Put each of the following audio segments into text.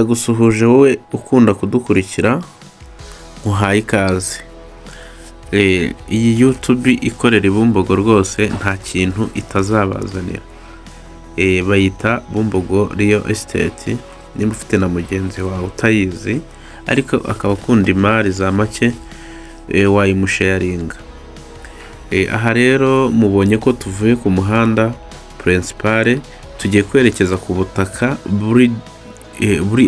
Ndagusuhuje wowe ukunda kudukurikira, nkuhaye ikaze. Iyi YouTube ikorera i Bumbogo rwose nta kintu itazabazanira. Bayita Bumbogo Real Estate, nimba ufite na mugenzi wawe utayizi ariko akaba akunda imari za make, wayimusharinga. Aha rero mubonye ko tuvuye ku muhanda principal, tugiye kwerekeza ku butaka buri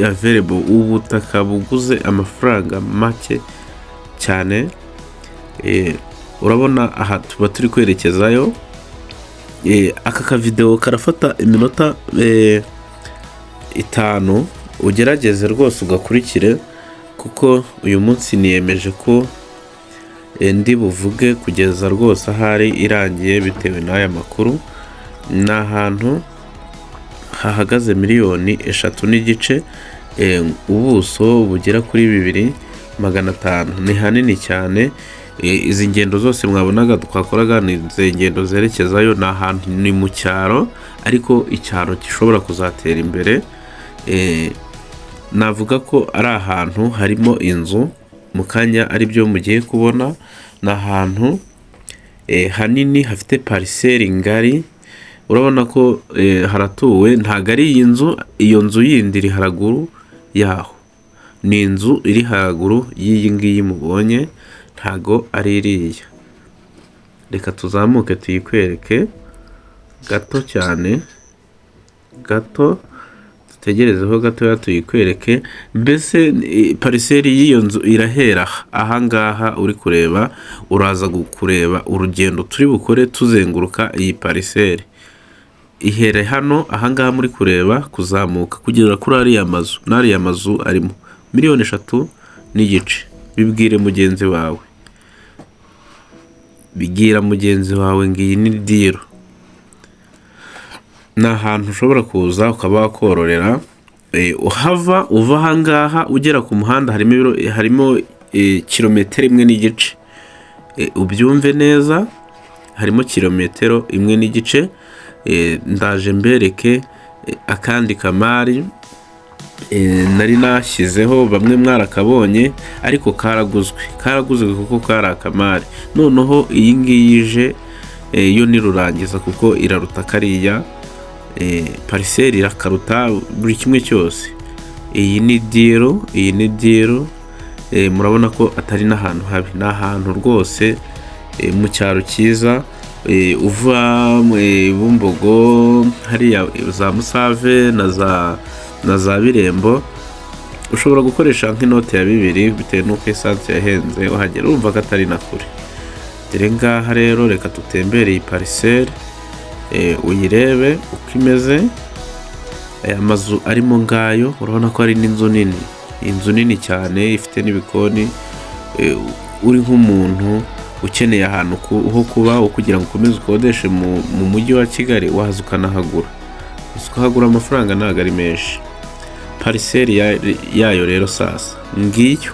available, ubutaka buguze amafaranga make cyane. Urabona aha tuba turi kwerekezayo. Aka kavidewo karafata iminota 5, ugerageze rwose ugakurikire kuko uyu munsi niyemeje ko ndi buvuge kugeza rwose ahari irangiye bitewe n'aya makuru. Ni ahantu hahagaze miliyoni 3.5, ubuso bugera kuri 2,500, ni hanini cyane. Izi ngendo zose mwabonaga twakoraga ni izi ngendo zerekezayo, ni ahantu ni mu cyaro ariko icyaro gishobora kuzatera imbere. Navuga ko ari ahantu harimo inzu mu kanya aribyo mugiye kubona, ni ahantu hanini hafite parcelle ngari, urabona ko haratuwe, ntabwo ari iyi nzu, iyo nzu yindi iri haraguru yaho. Ni inzu iri haraguru y'iyi ngiyi mubonye, ntago ari iriya. Reka tuzamuke tuyikwereke gato cyane, gato dutegerezeho gatoya tuyikwereke. Mbese parcelle y'iyo nzu irahera aha ngaha uri kureba, uraza kureba urugendo turi bukore tuzenguruka iyi parcelle. Ihere hano aha ngaha muri kureba kuzamuka kugera kuri ariya mazu, n'ariya mazu arimo miliyoni 3.5. Bibwire mugenzi wawe, bibwira mugenzi wawe ngo iyi ni deal. Ni ahantu ushobora kuza ukaba wakororera, uhava uva aha ngaha ugera ku muhanda harimo kilometero 1.5. Ubyumve neza, harimo kilometero 1.5. Ndaje mbereke akandi kamari nari nashyizeho, bamwe mwarakabonye ariko karaguzwe, karaguzwe kuko kari akamari. Noneho iyi ngiyi ije yo ni rurangiza kuko iraruta kariya, parcelle irakaruta buri kimwe cyose. Iyi ni deal, iyi ni deal, murabona ko atari n'ahantu habi, ni ahantu rwose mu cyaro cyiza, uva mu Bumbogo hariya za Musave na za Birembo, ushobora gukoresha nk'inote ya 2000 bitewe n'uko essence yahenze, uhagera urumva ko atari na kure. Dore ngaha rero, reka tutembere iyi parcelle uyirebe uko imeze. Aya mazu arimo ngayo, urabona ko ari n'inzu nini, inzu nini cyane ifite n'ibikoni. Uri nk'umuntu ukeneye ahantu ho kuba kugira ngo ukomeze ukodeshe mu mujyi wa Kigali, waza ukanahagura, ukahagura amafaranga ntabwo ari menshi. Parcelle yayo rero sasa ngiyo,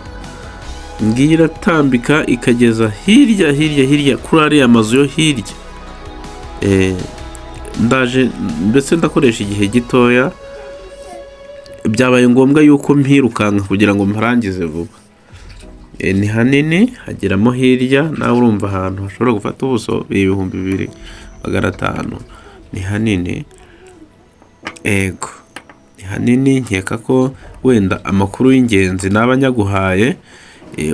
ngiyo iratambika ikageza hirya hirya hirya kuri ariya mazu yo hirya. Ndaje mbese ndakoresha igihe gitoya, byabaye ngombwa yuko mpirukanka kugira ngo mparangize vuba. Ni hanini hageramo hirya, nawe urumva ahantu hashobora gufata ubuso 2,500, ni hanini. Ego, ni hanini. Nkeka ko wenda amakuru y'ingenzi naba nyaguhaye.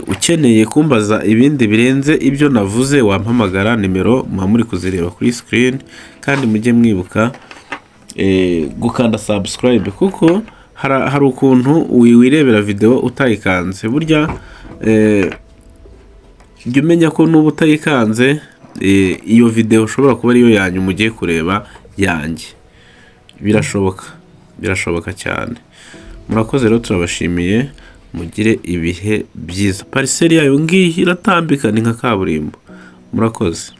Ukeneye kumbaza ibindi birenze ibyo navuze wampamagara, nimero muba muri kuzireba kuri screen. Kandi mujye mwibuka gukanda subscribe kuko hari ukuntu wirebera video utayikanze. Burya jya umenya ko nuba utayikanze, iyo video ushobora kuba ariyo yanyu mugiye kureba yanjye. Birashoboka, birashoboka cyane. Murakoze rero, turabashimiye, mugire ibihe byiza. Parcelle yayo ngiyi iratambika, ni nka kaburimbo. Murakoze.